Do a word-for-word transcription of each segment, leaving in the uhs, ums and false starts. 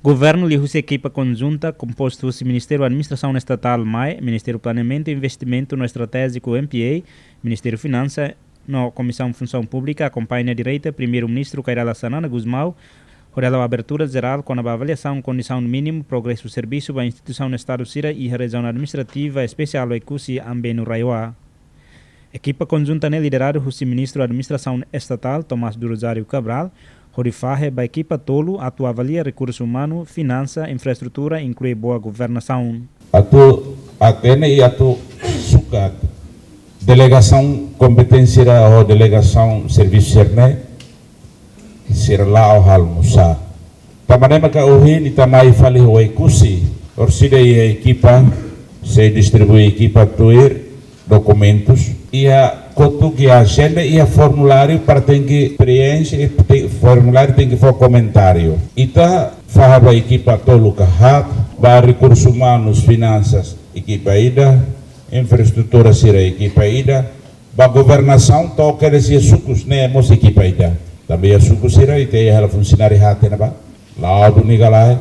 Governu liuhusi ekipa konjunta kompostu husi Ministériu Administrasaun Estatál, mae, Ministériu Planeamentu Investimentu no Estratéjiku, M P A, Ministériu Finansa no Komisaun Funsaun Públika akompaña direta Primeiru-Ministru Kay Rala Xanana Gusmão, hodi hala'o abertura jerál kona-ba avaliasaun kondisaun mínimu progresu servisu ba instituisaun Estadu sira iha Rejiaun Administrativa Espesiál Oekusi Ambenu RAEOA. Ekipa konjunta ne'e lideradu husi Ministru Administrasaun Estatál, Tomás do Rosário Cabral, hodi fahe ba ekipa tolu atu avalia rekursu umanu, finansa, infraestrutura, inklui boa governasaun. Atu hatene i atu sukat delegasaun kompeténsia sira ho delegasaun servisu sira-ne'e, sira la'o halo nusá. Tanba ne'e maka ohin ita mai fali Oekusi, orsida iha ekipa, sei distribui ekipa tuir dokumentus. Iha kotuk iha ajenda, iha formuláriu para tenke preenxe, e te-, formuláriu tenke fó komentáriu. Ita fahe ba ekipa tolu ka haat, ba rekursu umanus, finansas, ekipa ida, infraestrutura sira, ekipa ida, ba governasaun, to'o kedas iha sukus ne'e mós ekipa ida. Tanba iha suku sira ita iha hela funsionáriu haat iha ne'ebá. La'o duni ka lae,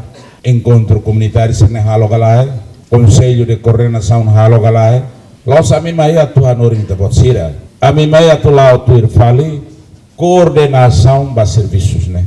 enkontru komunitáriu sira-ne'e halo ka lae, konsellu de koordenasaun halo ka lae. La'ós ami mai atu hanorin ita-boot sira. Ami mai atu la'o tuir fali koordenasaun ba servisus ne'e.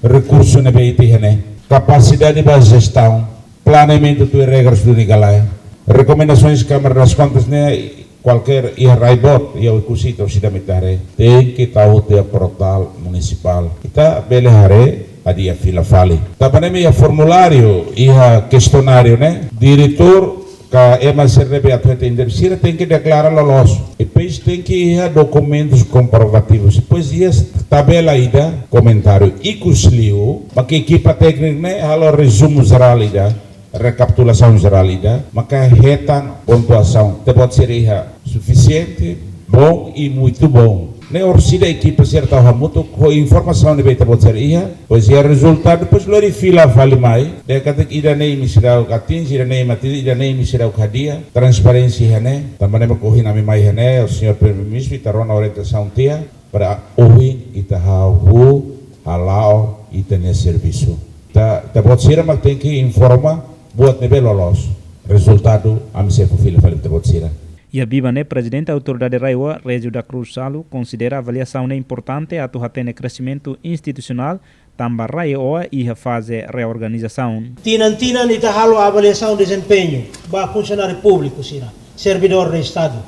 Rekursu ne'ebé ita iha ne'e, kapasidade ba jestaun, planeamentu tuir regras duni ka lae. Rekomendasoens Kámara das Kontas ne'e, kualkér iha rai boot, iha Oekusi ita orsida mai ita haree, tenke tau tiha portál munisipál. Ita bele haree, hadi'a fila fali. Tanba ne'e iha formuláriu, iha kestionáriu ne'e, diretór ka ema sira ne'ebé atu hetan intervensaun sira tenke deklara loloos. Depois tenke iha dokumentus komprovativus. Depois iha tabela ida, komentáriu. Ikusliu, maka ekipa téknika ne'e halo rezumu jerál ida, rekapitulasaun jerál ida, maka hetan pontuasaun. Ita-boot sira iha sufisiente, bom e muito bom. Ne'e orsida ekipa sira tau hamutuk ho informasaun ne'ebé ita-boot sira iha, depois iha rezultadu, depois lori fila fali mai, dehan katak ida-ne'e imi seidauk atinje, ida-ne'e imi atinje, ida-ne'e imi seidauk hadi'a, transparénsia iha ne'e. Tanba ne'e mak ohin ami mai iha ne'e, o señór Primeiru-Ministru, ita rona orientasaun tiha, para ohin ita hahú hala'o ita-nia servisu. Ita, ita-boot sira mak tenke informa buat ne'ebé loloos. Rezultadu, ami sei fó fila fali ita-boot sira. Iha biban ne'e, Prezidente Autoridade RAEOA, Régio da Cruz Salu, konsidera avaliasaun ne'e importante atu hatene kresimentu institusionál, tanba RAEOA iha faze reorganizasaun. Tinan-tinan ita halo avaliasaun dezempeñu ba funsionáriu públiku sira, servidór do Estadu.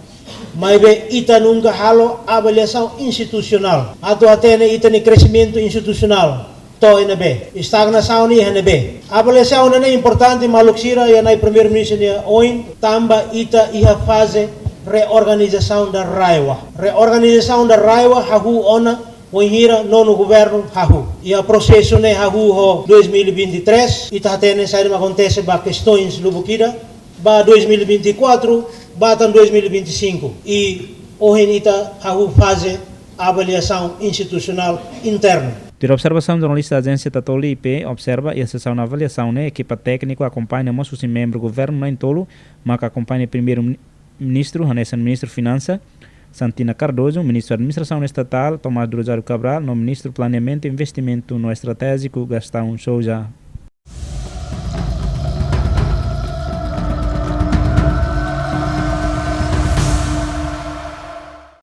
Maibé ita nunka halo avaliasaun institusionál atu hatene ita-nia kresimentu institusionál to'o iha ne'ebé, estagnasaun iha ne'ebé. Avaliasaun ne'e importante, maluk sira, iha Nai Primeiru-Ministru nia oin, tanba ita iha faze reorganizasaun da RAEOA. Reorganizasaun da RAEOA hahú ona wainhira nonu governu hahú. Iha prosesu ne'e hahú ho dois mil e vinte e três, ita hatene saida mak akontese ba kestoens lubuk ida, ba dois mil e vinte e quatro, ba tan dois mil e vinte e cinco. I ohin ita hahú faze avaliasaun institusionál internu. Tuir observasaun jornalista Ajénsia Tatoli, I P, observa iha sesaun avaliasaun ne'e, ekipa tékniku akompaña mós husi membru governu na'in-tolu, maka akompaña Primeiru-Ministru, hanesan Ministru Finansa, Santina Cardoso, Ministru Administrasaun Estatál, Tomás do Rosário Cabral, no Ministru Planeamentu, Investimentu no Estratéjiku, Gastão Sousa.